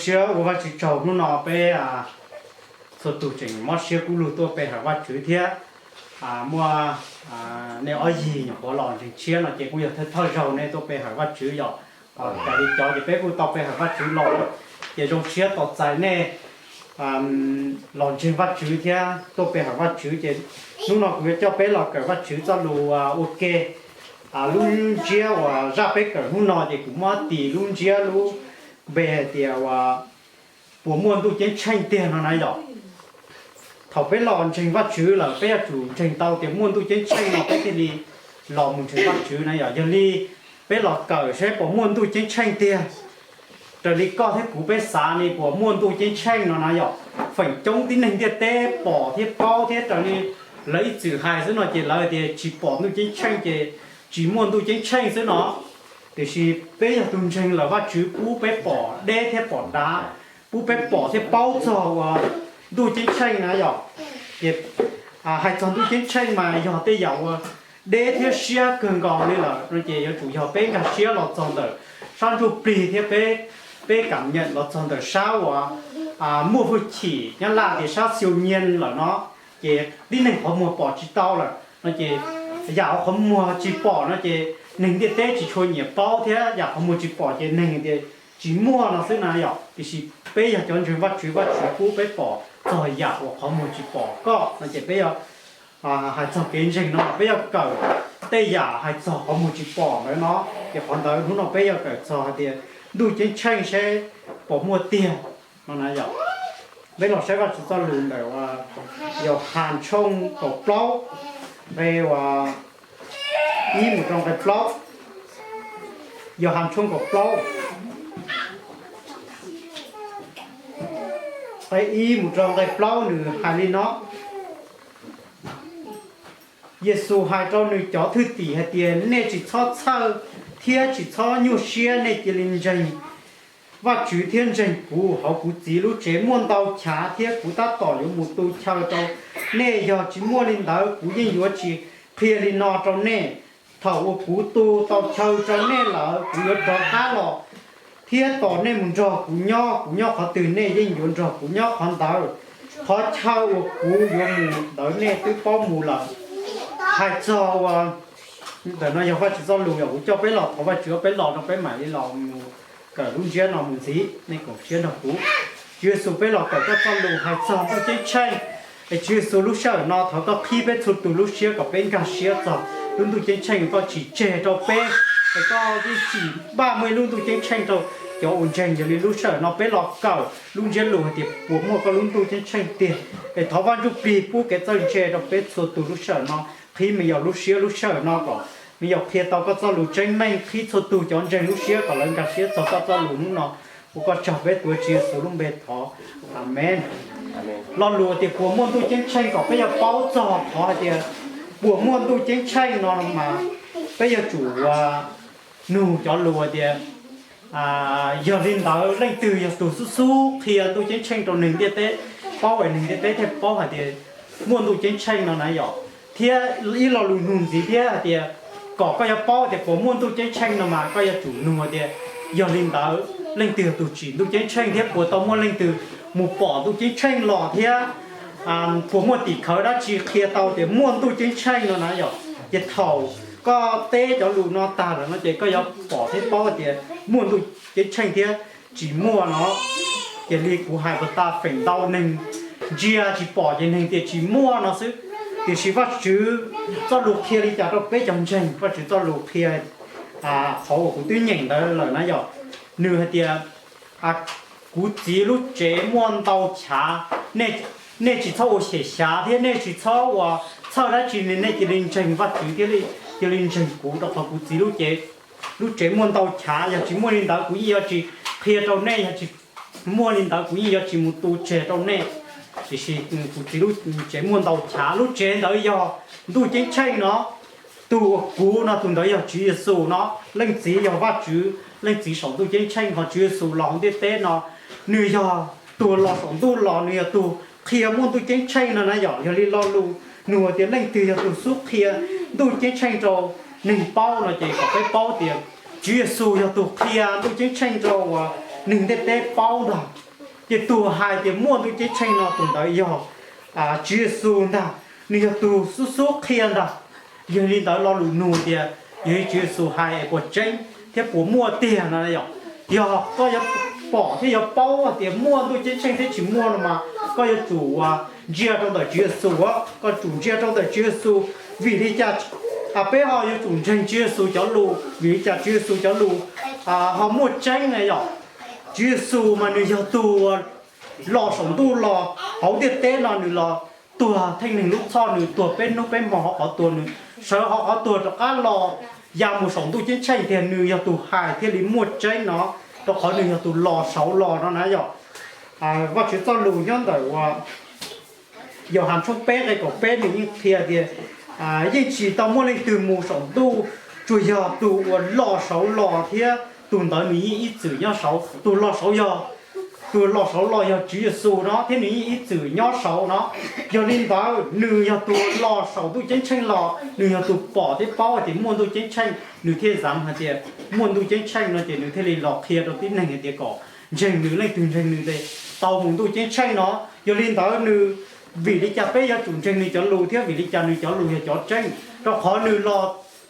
Siab ua Vajtswv tsaug, hnub no peb txhua tus tseem mob siab kub lug tuaj pe hawm Vajtswv thiab. Muaj nej ob yig nyuam qhuav los ntseeg tshiab no ces kuj yog thawj thawj zaug nej tuaj pe hawm Vajtswv yom. Raws li cov ces peb kuj tau pe hawm Vajtswv los, ces zoo siab tos txais nej los ntseeg Vajtswv thiab tuaj pe hawm Vajtswv. Ces hnub no kuv yuav coj peb los kawm Vajtswv txoj lus ua ke. Lub ntsiab uas zaj peb kawm hnub no ces kuv muab tis lub ntsiab lub npe hais tias uas puas muaj Ntuj Ceeb Tsheej tiag no na yom. Thaum peb los ntseeg Vajtswv lawm peb yuav tsum ntseeg tau tias muaj Ntuj Ceeb Tsheej no peb thiaj li los mus ntseeg Vajtswv na yom. Yog li peb los kawm saib puas muaj Ntuj Ceeb Tsheej tiag. Raws li koj thiab kuv peb xav li puas muaj Ntuj Ceeb Tsheej no na yom. Feem coob tib neeg ntiaj teb pom thiab paub thiab raws li lawv ib txwm hais xwb no ces lawv tias tsis pom Ntuj Ceeb Tsheej ces tsis muaj Ntuj Ceeb Tsheej xwb no. Tiam sis peb yog tus ntseeg lawm Vajtswv pub peb pom deb thiab pom dav, pub peb pom thiab paub txog uas Ntuj Ceeb Tsheej na yom. Ces hais txog Ntuj Ceeb Tsheej mas yog tej yam uas deb thiab siab kawg nkaus li lawm no ces yuav tsum yog peb nkag siab los txog ntawm sab ntsuj plig thiab peb, peb kam nyam los txog ntawm sab uas muaj hwj chim, Nyab Laj tias sab siu nyian lawm no. Ces tib neeg qhov muag pom tsis tau lawm no ces yam uas qhov muag tsis pom no ces neeg ntiaj teb tsis tshua nyiam paub thiab yam qhov muag tsis pom ces neeg tias tsis muaj no xwb na yom. Tiam sis peb yog cov ntseeg Vajtswv, Vajtswv pub peb pom txog yam uas qhov muag tsis pom. Koj no ces peb yuav hais txog kev ntseeg no peb yuav kawm tej yam hais txog qhov muag tsis pom ntawd no. Ces qhov ntawd hnub no peb yuav kawm txog hais tias Ntuj Ceeb Tsheej seb puas muaj tiag no na yom. Peb los saib Vajtswv txoj lus ntawm Yauhas Has tshooj kaum plaub, nqe ib mus rau nqe plaub. Yauhas Has tshooj kaum plaub, nqe ib mus rau nqe plaub nws hais li no: Yexus hais rau nws cov thwj tim hais tias, nej tsis txhob txhawj thiab tsis txhob nyuaj siab, nej cia li ntseeg Vajtswv thiab ntseeg kuv. Hauv kuv Txiv lub tsev muaj ntau chav, thiab kuv tab tom yuav mus tu chaw rau nej. Yog tsis muaj li ntawd, kuv yeej yuav tsis qhia li no rau nej. Thaum uas kuv tu tau chaw rau nej lawm, kuv yuav rov qab los thiab tos nej mus nrog kuv nyob. Kuv nyob qhov twg, nej yeej yuav nrog kuv nyob qhov ntawd. Qhov chaw uas kuv yuav mus ntawd nej twb paub mus lawm. Hais txog uas, ntawm no yog Vajtswv txoj lus, yog kuv coj peb los, thov Vajtswv peb los rau peb mam li los mus kawm lub ntsiab no mus ntxiv. Nej koom siab nrog kuv. Tswv Yexus, peb los kawm koj txoj lus hais txog Ntuj Ceeb Tsheej. Es Tswv Yexus, lub sij hawm no thov koj qhib peb txhua tus lub siab kom peb nkag siab txog lub Ntuj Ceeb Tsheej, koj tsis tseg rau peb. Es koj yeej tsis npaj muaj ib lub Ntuj Ceeb Tsheej rau cov uas ntseeg. Yog li lub sij hawm no peb los kawm lub ntsiab lus hais tias puas muaj koj lub Ntuj Ceeb Tsheej tiag. Es thov Vaj Ntsujplig pub kev txawj ntse rau peb txhua tus lub sij hawm no, qhib me nyuam lub siab lub sij hawm no kom me nyuam qhia tau koj txoj lus tseeb meej, qhib txhua tus cov ntseeg lub siab kom lawv nkag siab txog koj txoj lus hnub no. Ua koj tsaug, peb tuav Tswv Yexus lub npe thov, Amees. Lo lus tias puas muaj Ntuj Ceeb Tsheej, kom peb yuav paub txog qhov hais tias puas muaj Ntuj Ceeb Tsheej no mas peb yuav tsum nug cov lus tias, yog li ntawd leej twg yog tus xub xub qhia Ntuj Ceeb Tsheej rau neeg ntiaj teb paub es neeg ntiaj teb thiaj paub hais tias muaj Ntuj Ceeb Tsheej no na yom? Thiab ib lo lus nug ntxiv thiab hais tias kom koj yuav paub tias puas muaj Ntuj Ceeb Tsheej no mas koj yuav tsum nug tias, yog li ntawd leej twg yog tus tsim Ntuj Ceeb Tsheej thiab puas tau muaj leej twg mus pom Ntuj Ceeb Tsheej los thiab puas muaj tim khawv dab tsi qhia tau tias muaj Ntuj Ceeb Tsheej no na yom? Ces thaum koj teb cov lus no tag lawm no ces koj yuav pom thiab paub tias muaj Ntuj Ceeb Tsheej thiab tsis muaj no. Ces li kuv hais puas tas, feem ntau neeg ntsia tsis pom ces neeg tias tsis muaj no xwb. Tiam sis Vajtswv txoj lus qhia li cas rau peb cov ntseeg? Vajtswv txoj lus qhia qhov uas kuv twb nyeem ntawd lawm na yom? Nws hais tias, kuv Txiv lub tsev muaj ntau chav, nej tsis txhob ua xyem xyav thiab nej tsis txhob ua txhawj dab tsi, nej cia li ntseeg Vajtswv thiab cia li ntseeg kuv, rau qhov kuv Txiv lub tsev muaj ntau chav. Yog tsis muaj li ntawd kuv yeej yuav tsis qhia rau nej, yog tsis muaj li ntawd kuv yeej yuav tsis mus tu tseg rau nej. Tiam sis kuv Txiv lub tsev muaj ntau chav, lub tsev ntawd yog Ntuj Ceeb Tsheej no. Tus uas kuv no, tus ntawd yog Tswv Yexus no. Leej Txiv yog Vajtswv, Leej Txiv saum Ntuj Ceeb Tsheej, ho Tswv Yexus los hauv ntiaj teb no, nws yog tus los saum ntuj los, nws yog tus qhia muaj Ntuj Ceeb Tsheej no na yom? Yog li lo lus nug tias leej twg yog tus xub qhia Ntuj Ceeb Tsheej rau neeg paub no ces kom peb paub tias Tswv Yexus yog tus qhia Ntuj Ceeb Tsheej rau uas neeg ntiaj teb paub ntag. Ces tus hais tias muaj ntuj ceeb tsheej no tus ntawd yog Tswv Yexus ntag, nws yog tus xub xub qhia ntag. Yog li ntawd lo lus nug tias, yog li Tswv Yexus hais es puas tseeb thiab puas muaj tiag no yom? Yog koj yuav pom thiab yuav paub hais tias muaj ntuj ceeb tsheej thiab tsis muaj no mas koj yuav tsum ntsia rau ntawm Tswv Yexus, koj tsum ntsia rau ntawm Tswv Yexus. Vim li cas peb ho yuav tsum ntseeg Tswv Yexus cov lus? Vim li cas Tswv Yexus cov lus ho muaj tseeb na yom? Tswv Yexus mas nws yog tus los saum ntuj los hauv ntiaj teb no, nws los tuag theej neeg lub txhoj, nws tuag peb hnub peb hmo hauv qhov tuag, nws sawv hauv qhov tuag rov qab los ya mus saum ntuj ceeb tsheej tiag. Nws yog tus hais thiaj li muaj tseeb no, rau qhov nws yog tus los saud los no na yom. Vajtswv txoj lus nyob ntawm uas Yauhas tshooj peb nqe kaum peb nws yeej qhia tias yeej tsis tau muaj leej twg mus saum ntuj, tsuas yog tus uas los saud los thiab tus ntawd nws yeej ib txwm nyob saud. Tus los saud yog, tus los saud los yog Tswv Yexus no thiab nws yeej ib txwm nyob saud no. Yog li ntawd nws yog tus los saum ntuj ceeb tsheej los, nws yog tus pom thiab paub hais tias muaj ntuj ceeb tsheej, nws thiaj xav hais tias muaj ntuj ceeb tsheej no ces nws thiaj li los qhia rau tib neeg hais tias kom ntseeg nws, leej twg ntseeg nws ces tau mus ntuj ceeb tsheej no. Yog li ntawd nws, vim li cas peb yuav tsum ntseeg nws cov lus thiab vim li cas nws cov lus yog cov tseeb? Rau qhov nws los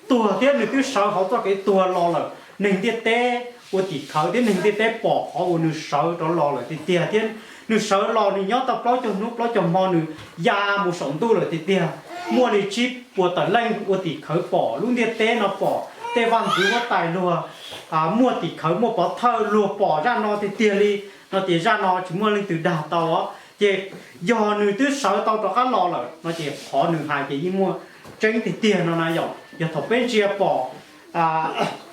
tuag thiab nws twb sawv hauv txoj kev tuag los lawm, neeg ntiaj teb ua tim khawv thiab neeg ntiaj teb pom qhov uas nws sawv rov los lawm tiag tiag thiab nws sawv los nws nyob tau plaub caug hnub plaub caug hmo nws ya mus saum ntuj lawm tiag tiag. Muaj li tsib puas tawm leej ua tim khawv pom, lub ntiaj teb no pom, tej vaj ntxwv huab tais luag muaj tim khawv muaj pov thawj luag pom zaj no tiag tiag li no ces zaj no tsis muaj leej twg dag tau os. Ces yog nws twb sawv tau rov qab los lawm no ces qhov nws hais ces yeej muaj tseeb tiag tiag no na yom. Yog thaum peb ntsia pom,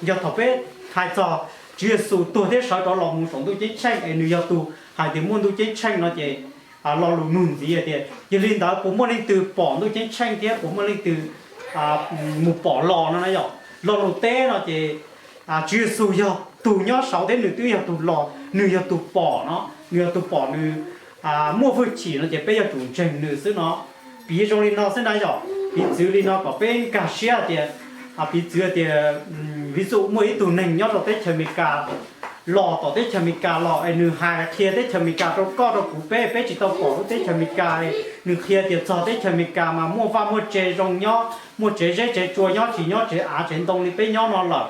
yog thaum peb hais txog Tswv Yexus tuag thiab sawv rov los mus saum ntuj ceeb tsheej es nws yog tus hais tias muaj ntuj ceeb tsheej no ces lo lus nug ntxiv tias yog li ntawd puas muaj leej twg pom ntuj ceeb tsheej thiab puas muaj leej twg mus pom los no na yom? Lo lus teb no ces Tswv Yexus yog tus nyob saud thiab nws twb yog tus los, nws yog tus pom no, nws yog tus pom, nws muaj hwj chim no ces peb yuav tsum ntseeg nws xwb no. Piv zoo li no xwb na yom, piv txwv li no kom peb nkag siab tias, piv txwv tias, ví dụ muaj ib tug neeg nyob rau teb chaws Amelikas los tom teb chaws Amelikas los es nws hais qhia teb chaws Amelikas rau koj rau kuv peb, peb tsis tau pom lub teb chaws Amelikas, nws qhia tias txog teb chaws Amelikas mas muaj vaj muaj tse zoo nyob, muaj tsev zeb tsev tsua nyob, tsis nyob tsev av tsev ntoo li peb nyob no lawm,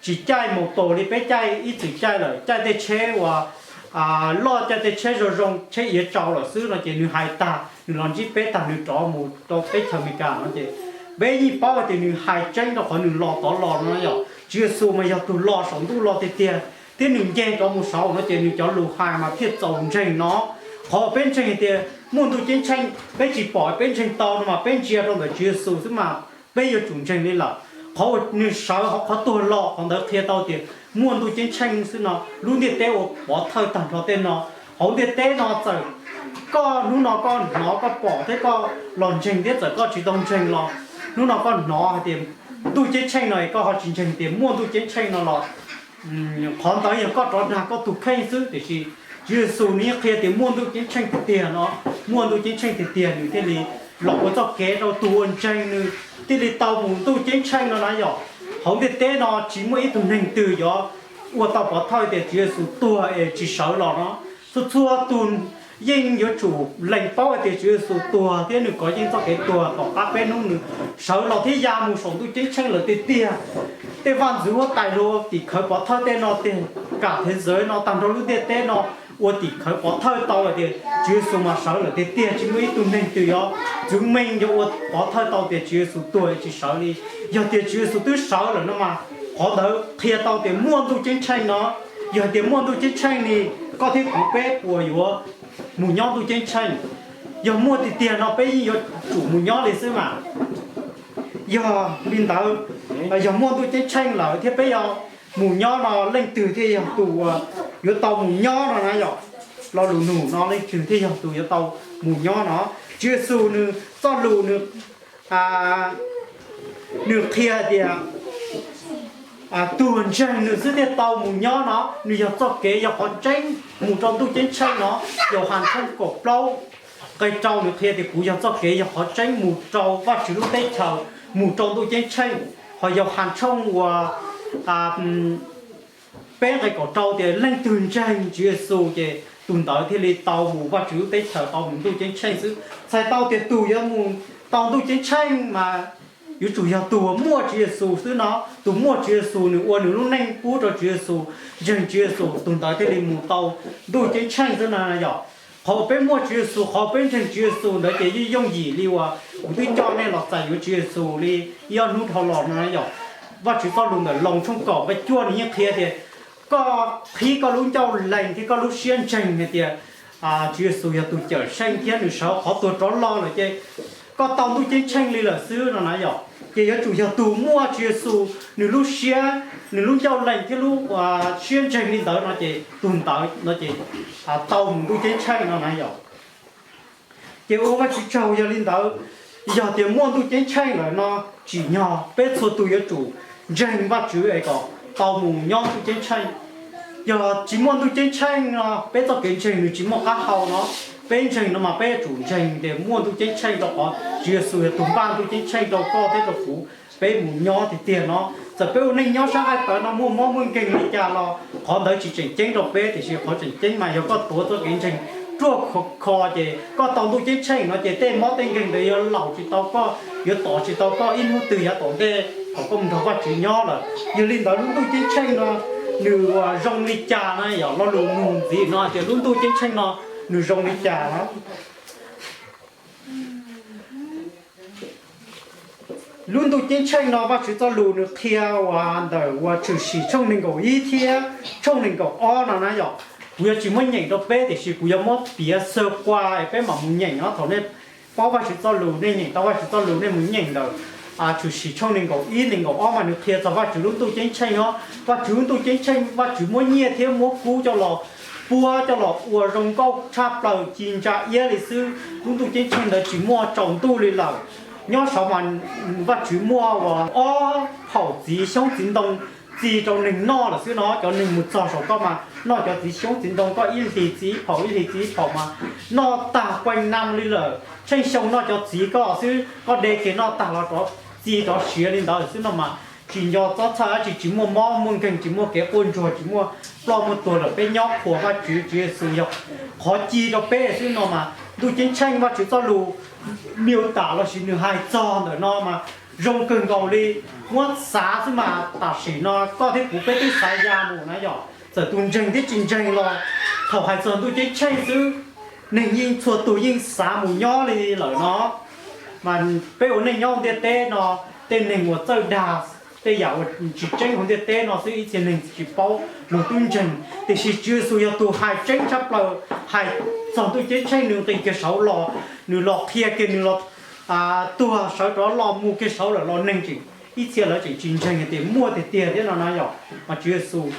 tsis caij mus tus li peb caij ib txwm caij lawm, caij tej tsheb uas loj, caij tej tsheb zoo zoo, tsheb iav tsaus lawm xwb no ces nws hais tag nws los ntsib peb tag nws rov mus rau teb chaws Amelikas no ces peb yeej paub hais tias nws hais tseeb rau qhov nws los tod los no yom. Tswv Yexus mas yog tus los saum ntuj los tiag tiag thiab nws nce rov mus saud no ces nws cov lus hais mas thiaj txaus ntseeg no. Qhov peb ntseeg hais tias muaj ntuj ceeb tsheej peb tsis pom peb ntseeg tau no mas peb ntsia rau ntawm Tswv Yexus xwb mas peb yuav tsum ntseeg li lawm. Qhov uas nws sawv hauv qhov tuag los qhov ntawd qhia tau tias muaj ntuj ceeb tsheej xwb no. Lub ntiaj teb ua pov thawj tag nrho tej no, hauv ntiaj teb no txawm koj hnub no koj hnov koj pom thiab koj los ntseeg thiab txawm koj tsis tau ntseeg los hnub no koj hnov hais tias ntuj ceeb tsheej no es koj ho tsis ntseeg tias muaj ntuj ceeb tsheej no los qhov ntawd yog koj rov dag koj tus kheej xwb, tiam sis Tswv Yexus nws yeej qhia tias muaj ntuj ceeb tsheej tiag tiag no, muaj ntuj ceeb tsheej tiag tiag nws thiaj li los ua txoj kev rau tus uas ntseeg nws thiaj li tau mus ntuj ceeb tsheej no na yom. Hauv ntiaj teb no tsis muaj ib tug neeg twg yuav ua tau pov thawj tias Tswv Yexus tuag es tsis sawv los no. Txhua txhua tus yeej yuav tsum lees paub hais tias Tswv Yexus tuag thiab nws kov yeej txoj kev tuag tom qab peb hnub nws sawv los thiab ya mus saum ntuj ceeb tsheej lawm tiag tiag. Tej vaj ntxwv huab tais luag tim khawv pov thawj tej no tiag, kam thev zawv no tag nrho lub ntiaj teb no ua tim khawv pov thawj tau hais tias Tswv Yexus mas sawv lawm tiag tiag, tsis muaj ib tug neeg twg yuav txwv meej yuav ua pov thawj tau tias Tswv Yexus tuag tsis sawv li. Yog tias Tswv Yexus twb sawv lawm no mas qhov ntawd qhia tau tias muaj ntuj ceeb tsheej no. Yog tias muaj ntuj ceeb tsheej li, koj thiab kuv peb puas yuav mus nyob ntuj ceeb tsheej? Yog muaj tiag tiag no peb yeej yuav tsum mus nyob li xwb mas. Yog li ntawd, yog muaj ntuj ceeb tsheej lawm thiab peb yuav mus nyob no leej twg thiaj yog tus uas yuav tau mus nyob no na yom? Lo lus nug no leej twg thiaj yog tus yuav tau mus nyob no? Tswv Yexus nws txoj lus nws nws qhia tias tus ntseeg nws xwb thiaj tau mus nyob no, nws yog txoj kev yog qhov tseeb mus rau ntuj ceeb tsheej no. Yauhas tshooj kaum plaub nqe rau nws qhia tias kuv yog txoj kev yog qhov tseeb mus rau Vajtswv lub teb chaws, mus rau ntuj ceeb tsheej. Ho Yauhas tshooj uas peb nqe kaum rau tias leej twg ntseeg Tswv Yexus ces tus ntawd thiaj li tau mus Vajtswv lub teb chaws, tau mus Ntuj Ceeb Tsheej xwb. Txhais tau tias tus yuav mus tau Ntuj Ceeb Tsheej mas yuav tsum yog tus muaj Tswv Yexus xwb no. Tus muaj Tswv Yexus, nws ua nws lub neej pub rau Tswv Yexus, ntseeg Tswv Yexus, tus ntawd thiaj li mus tau Ntuj Ceeb Tsheej xwb no yom. Qhov peb muaj Tswv Yexus, qhov peb ntseeg Tswv Yexus ntawd ces yeej yooj yim li uas kuv twb coj nej los txais yuav Tswv Yexus li ib ob hnub dhau los no yom. Vajtswv txoj lus ntawm Loos tshooj kaum nqe cuaj nws yeej qhia tias koj qhib koj lub ncauj lees thiab koj lub siab ntseeg hais tias Tswv Yexus yog tus Cawmseej thiab nws sawv qhov tuag rov los lawm ces koj tau Ntuj Ceeb Tsheej li lawm xwb no na yom. Ces yuav tsum yog tus muaj Tswv Yexus nws lub siab, nws lub ncauj lees thiab lub siab ntseeg li ntawd no ces tus ntawd no ces tau mus Ntuj Ceeb Tsheej no na yom. Ces ua Vajtswv tsaug yog li ntawd, yog tias muaj Ntuj Ceeb Tsheej lawm no tsim nyog peb txhua tus yuav tsum ntseeg Vajtswv es kom tau mus nyob Ntuj Ceeb Tsheej. Yog tsis muaj Ntuj Ceeb Tsheej no peb txoj kev ntseeg nws tsis muaj qab hau no. Peb ntseeg no mas peb yuav tsum ntseeg tias muaj Ntuj Ceeb Tsheej rau qhov Tswv Yexus yog tus npaj Ntuj Ceeb Tsheej rau koj thiab rau kuv, peb mus nyob tiag tiag no. Txawm peb ua neej nyob sab nqaij tawv no muaj mob muaj nkeeg li cas los qhov ntawd tsis tseem ceeb rau peb, tiam sis qhov tseem ceeb mas yog koj tuav txoj kev ntseeg ruaj kho ces koj tau Ntuj Ceeb Tsheej no ces tej mob tej nkeeg ntawd yuav laum tsis tau koj, yuav tom tsis tau koj ib hnub twg yav tom ntej thaum koj mus nrog Vajtswv nyob lawm. Yog li ntawd lub Ntuj Ceeb Tsheej no nws zoo li cas na yom? Lo lus nug ntxiv no tias lub Ntuj Ceeb Tsheej no nws zoo li cas na? Lub Ntuj Ceeb Tsheej no Vajtswv txoj lus nws qhia uas ntawm uas Tshwm Sim tshooj nees nkaum ib thiab tshooj nees nkaum ob no na yom. Kuv yuav tsis muab nyeem rau peb, tiam sis kuv yuav muab piav xav qua es peb mam mus nyeem no. Thaum nej paub Vajtswv txoj lus, nej nyeem tau Vajtswv txoj lus, nej mus nyeem ntawm Tshwm Sim tshooj nees nkaum ib nees nkaum ob mas nws qhia txog Vajtswv lub Ntuj Ceeb Tsheej os. Vajtswv lub Ntuj Ceeb Tsheej, Vajtswv muab nyiaj thiab muab kub coj los puab coj los ua zoo nkauj tshaj plaws ci ntsa iab li xwb. Lub Ntuj Ceeb Tsheej ntawd tsis muaj tsaus ntuj li lawm. Nyob saud mas Vajtswv muaj uas ob phaum txiv xyoob txiv ntoo txi rau neeg noj lawm xwb no. Cov neeg mus txog saum koj mas noj cov txiv xyoob txiv ntoo, koj ib hlis txi ib phaum, ib hlis txi ib phaum mas noj tag quaj nam li lawm. Tsheej xyoo noj cov txiv koj xwb, koj de kiag noj tag los rov txi rov siav li ntawd xwb no mas tsis nco txob txhawj dab tsi, tsis muaj mob muaj nkeeg, tsis muaj kev quaj ntsuag, tsis muaj ploj muaj tuag lawm. Peb nyob qhuas Vajtswv, Tswv Yexus yog qhov ci rau peb xwb no mas. Ntuj Ceeb Tsheej Vajtswv txoj lus miu tam lossis nws hais txog ntawm no mas zoo kawg nkaus li. Muab xav xwb mas tam sim no koj thiab kuv peb twb xav ya mus na yom. Txawm tus ntseeg thiab tsis ntseeg los thaum hais txog Ntuj Ceeb Tsheej xwb, neeg yeej txhua tus yeej xav mus nyob li lawm no. Mas peb ua neej nyob hauv ntiaj teb no, tej neeg uas txawj dag tej yam uas tsis tseeb hauv ntiaj teb no xwb, ib txhia neeg tsis paub, luag twb ntseeg. Tiam sis Tswv Yexus yog tus hais tseeb tshaj plaws, hais txog Ntuj Ceeb Tsheej, nws nqis kiag saud los, nws los qhia kiag, nws los tuag sawv rov los mus kiag saud lawm los neeg tseem, ib txhia lawv tseem tsis ntseeg hais tias muaj tiag tiag thiab no na yom. Mas Tswv Yexus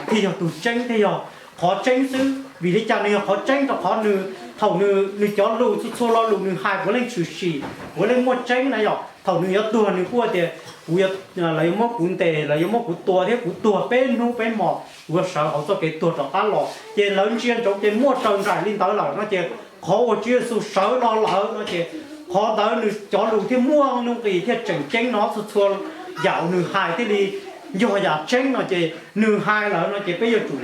thiaj yog tus tseeb thiab yog qhov tseeb xwb. Vim li cas nws yog qhov tseeb? Rau qhov nws, thaum nws, nws cov lus txhua txhua lo lus nws hais puav leej tshwm sim, puav leej muaj tseeb na yom. Thaum nws yuav tuag nws kuj tias kuv, lawv yuav muab kuv ntes, lawv yuav muab kuv tua thiab kuv tuag peb hnub peb hmos kuv yuav sawv hauv txoj kev tuag rov qab los. Ces lawv ntsia ntsoov ces muaj raws nraim li ntawd lawm no ces qhov uas Tswv Yexus sawv los lawm no ces qhov ntawd nws cov lus thiaj muaj nuj nqis thiaj tseem ceeb no. Txhua txhua yam uas nws hais thiaj li yog yam tseeb no ces nws hais lawm no ces peb yuav tsum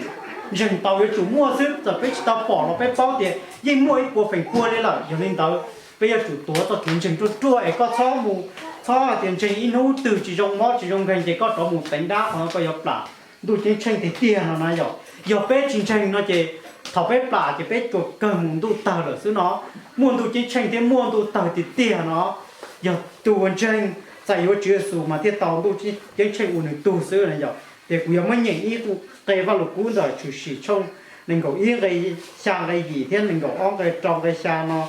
ntseeg tau, yuav tsum muaj xwb. Txawm peb tsis tau pom los peb paub tias yeej muaj ib puas feem pua li lawm. Yog li ntawd peb yuav tsum tuav txoj kev ntseeg ruaj ruaj es koj txhob mus, txhob hais tias ntseeg ib hnub twg tsis zoo mob tsis zoo nkeeg ces koj rov mus teev dab, qhov no koj yuav plam Ntuj Ceeb Tsheej tiag tiag no na yom. Yog peb tsis ntseeg no ces thaum peb plam ces peb tsuas kawg mus ntuj tawg lawm xwb no. Muaj Ntuj Ceeb Tsheej thiab muaj ntuj tawg tiag tiag no. Yog tus uas ntseeg txais yuav Tswv Yexus mas thiaj tau Ntuj Ceeb Tsheej ua nws tug xwb na yom. Ces kuv yuav muab nyeem ib qe Vajluskub ntawm Tshwm Sim tshooj nees nkaum ib nqe xya nqe yim thiab nees nkaum ob nqe rau nqe xya no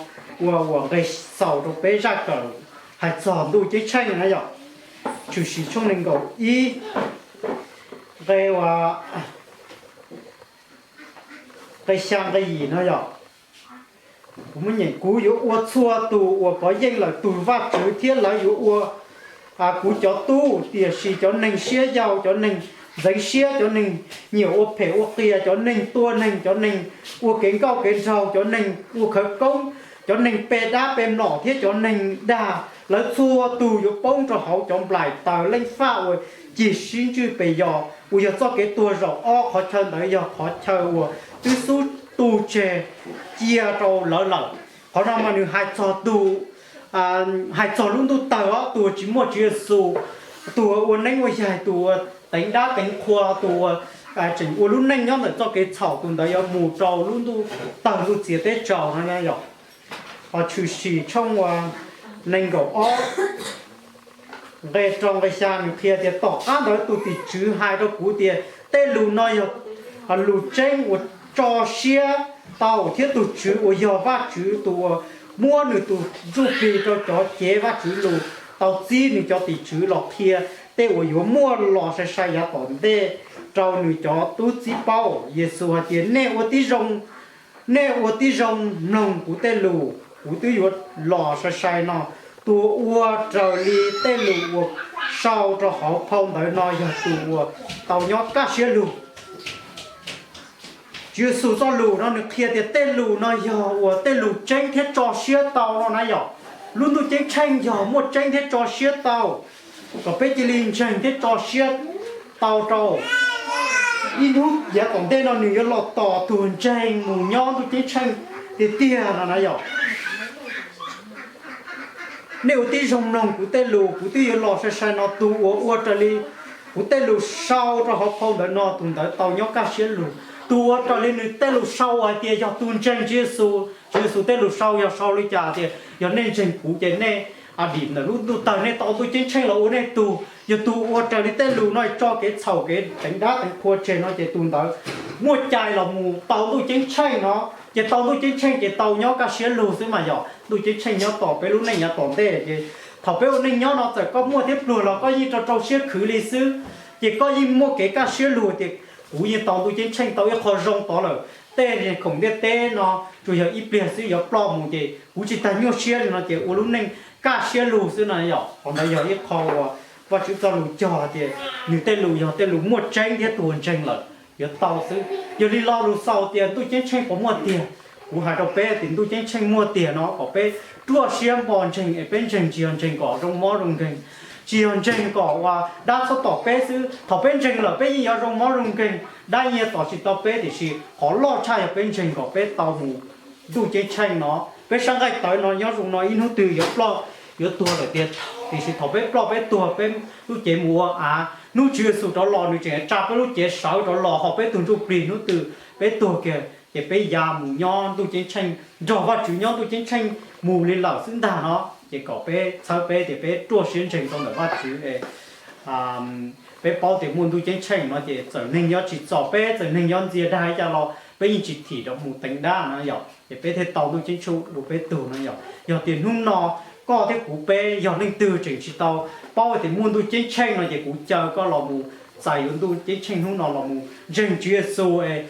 ua ua nqe xaus rau peb zaj kawm hais txog Ntuj Ceeb Tsheej na yom. Tshwm Sim tshooj nees nkaum ib nqe ua nqe xya nqe yim no yom. Kuv muab nyeem, kuv yuav ua txhua tus uas kov yeej lawm tus Vajtswv thiab lawv yuav ua kuv cov tub. Tiam sis cov neeg siab yau, cov neeg ntxeev siab, cov neeg nyiam ua phem ua qias, cov neeg tua neeg, cov neeg ua kev nkauj kev nraug, cov neeg ua khawv koob, cov neeg pe dab pe mlom thiab cov neeg dag, lawv txhua tus yuav poob rau hauv cov nplaim taws leej faj uas cig sib ntswj pes yos. uas yog txoj kev tuag zaum ob, qhov chaw ntawd yog qhov chaw uas twb xub tu tseg cia rau lawv lawm. Qhov no mas nws hais txog tus, hais txog lub ntuj tawg os, tus uas tsis muaj Tswv Yexus, tus uas ua neeb ua yaig, tus uas teev dab teev qhua, tus uas tseem ua lub neej nyob ntawm txoj kev txhaum, tus ntawd yuav mus rau lub ntuj tawg ntuj txias teb tsaus no yom. Tshwm Sim tshooj nees nkaum ob nqe rau nqe xya nws qhia tias, tom qab ntawd tus tim tswv hais rau kuv tias, tej lus no yog lus tseeb uas tso siab tau, thiab tus Tswv uas yog Vajtswv tus uas muab nws tus ntsuj plig rau cov cev Vajtswv lus tau txib nws cov tim tswv los qhia tej uas yuav muaj los sai sai yav tom ntej rau nws cov tub txib paub. Yexus hais tias, nej ua tib zoo nej ua tib zoo mloog kuv tej lus, kuv twb yuav los sai sai no. Tus uas ua raws li tej lus uas sau rau hauv phau ntawv no yog tus uas tau nyob kaj siab lug. Tswv Yexus txoj lus no nws qhia tias tej lus no yog uas tej lus tseeb thiab tso siab tau no na yom. Lub ntuj ceeb tsheej yog muaj tseeb thiab tso siab tau, kom peb cia li ntseeg thiab tso siab tau rau ib hnub yav tom ntej no nws yuav los tos tus ntseeg mus nyob ntuj ceeb tsheej tiag tiag no na yom. Nej ua tib zoo mloog kuv tej lus, kuv twb yuav los sai sai no. Tus uas ua raws li kuv tej lus sau rau hauv phau ntawv no, tus ntawd tau nyob kaj siab lug. Tus ua raws li nws tej lus sau hais tias yog tus ntseeg Tswv Yexus. Tswv Yexus tej lus sau yog sau li cas tias, yog nej ntseeg kuv ces nej dim ntawm lub ntuj tawg, nej tau ntuj ceeb tsheej los ua nej tug. Yog tus ua raws li tej lus no, tso kev txhaum kev teev dab teev qhua tseg no ces tus ntawd muaj cai los mus tau ntuj ceeb tsheej no. Ces tau ntuj ceeb tsheej ces tau nyob kaj siab lug xwb mas yog ntuj ceeb tsheej nyob tos peb lub neej yav tom ntej. Ces thaum peb ua neej nyob no txawm koj muaj thiab pluag los koj yeej rau rau siab khwv li xwb, ces koj yeej muaj kev kaj siab lug tias kuv yeej tau ntuj ceeb tsheej, tau ib qho zoo tod lawm. Tej khoom ntiaj teb no tsuas yog ib pliag xwb yuav ploj mus ces kuv tsis tas nyuaj siab li no ces ua lub neej kaj siab lug xwb no yom. Qhov ntawd yog ib qho uas Vajtswv txoj lus cog tias nws tej lus yog tej lus muaj tseeb thiab tus uas ntseeg lawm yuav tau xwb. Yog li lo lus xaus tias ntuj ceeb tsheej puas muaj tiag, kuv hais rau peb tias ntuj ceeb tsheej muaj tiag no kom peb ruaj siab npo ntseeg es peb ntseeg tsis yog ntseeg kom zoo mob zoo nkeeg, tsis yog ntseeg kom ua dab txhob tom peb xwb. Thaum peb ntseeg lawm peb yeej yuav zoo mob zoo nkeeg, dab yeej tom tsis tau peb, tiam sis qhov loj tshaj yog peb ntseeg kom peb tau mus ntuj ceeb tsheej no. Peb sab nqaij tawv no nyob zoo no ib hnub twg yuav ploj yuav tuag lawm tiag, tiam sis thaum peb ploj peb tuag peb lub cev mus ua av, hnub Tswv Yexus rov los nws tseem tsa peb lub cev sawv rov los ho peb tug ntsuj plig hnub twg peb tuag kiag ces peb ya mus nyob ntuj ceeb tsheej nrog Vajtswv nyob ntuj ceeb tsheej mus li lawm xwb ntag no. Ces kom peb txhawb peb tias peb ruaj siab ntseeg rau ntawm Vajtswv. Peb paub tias muaj ntuj ceeb tsheej no ces txawm neeg yuav tsim txom peb, txawm neeg yuav ntxias dag li cas los peb yeej tsis thim rov mus teev dab no yom, ces peb thiaj tau ntuj ceeb tsheej ua peb tug no yom. Yog tias hnub no koj thiab kuv peb yog leej twg tseem tsis tau paub tias muaj ntuj ceeb tsheej no ces kuv caw koj los mus txais yuav ntuj ceeb tsheej hnub no los mus ntseeg Tswv Yexus es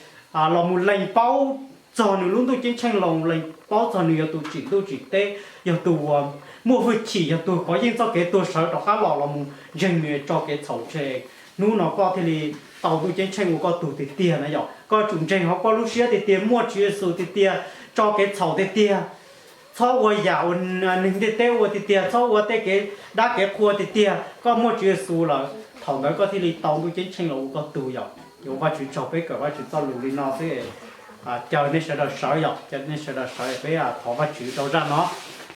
los mus lees paub txog nws lub ntuj ceeb tsheej, los lees paub txog nws yog tus tsim ntuj tsim teb, yog tus uas muaj hwj chim, yog tus kov yeej txoj kev tuag sawv rov qab los, los mus ntseeg nws tso kev txhaum tseg. Hnub no koj thiaj li tau ntuj ceeb tsheej ua koj tug tiag tiag na yom. Koj tsum ntseeg hauv koj lub siab tiag tiag muaj Tswv Yexus tiag tiag, tso kev txhaum tiag tiag, txhob ua yam uas neeg ntiaj teb ua tiag tiag, txhob ua tej kev dab kev qhua tiag tiag. Koj muaj Tswv Yexus lawm, thaum ntawd koj thiaj li tau ntuj ceeb tsheej los ua koj tug yom. Yuav Vajtswv tsaug, peb kawm Vajtswv txoj lus li no xwb. Caw nej sawv daws sawv yom, caw nej sawv daws sawv, peb thov Vajtswv rau zaj no.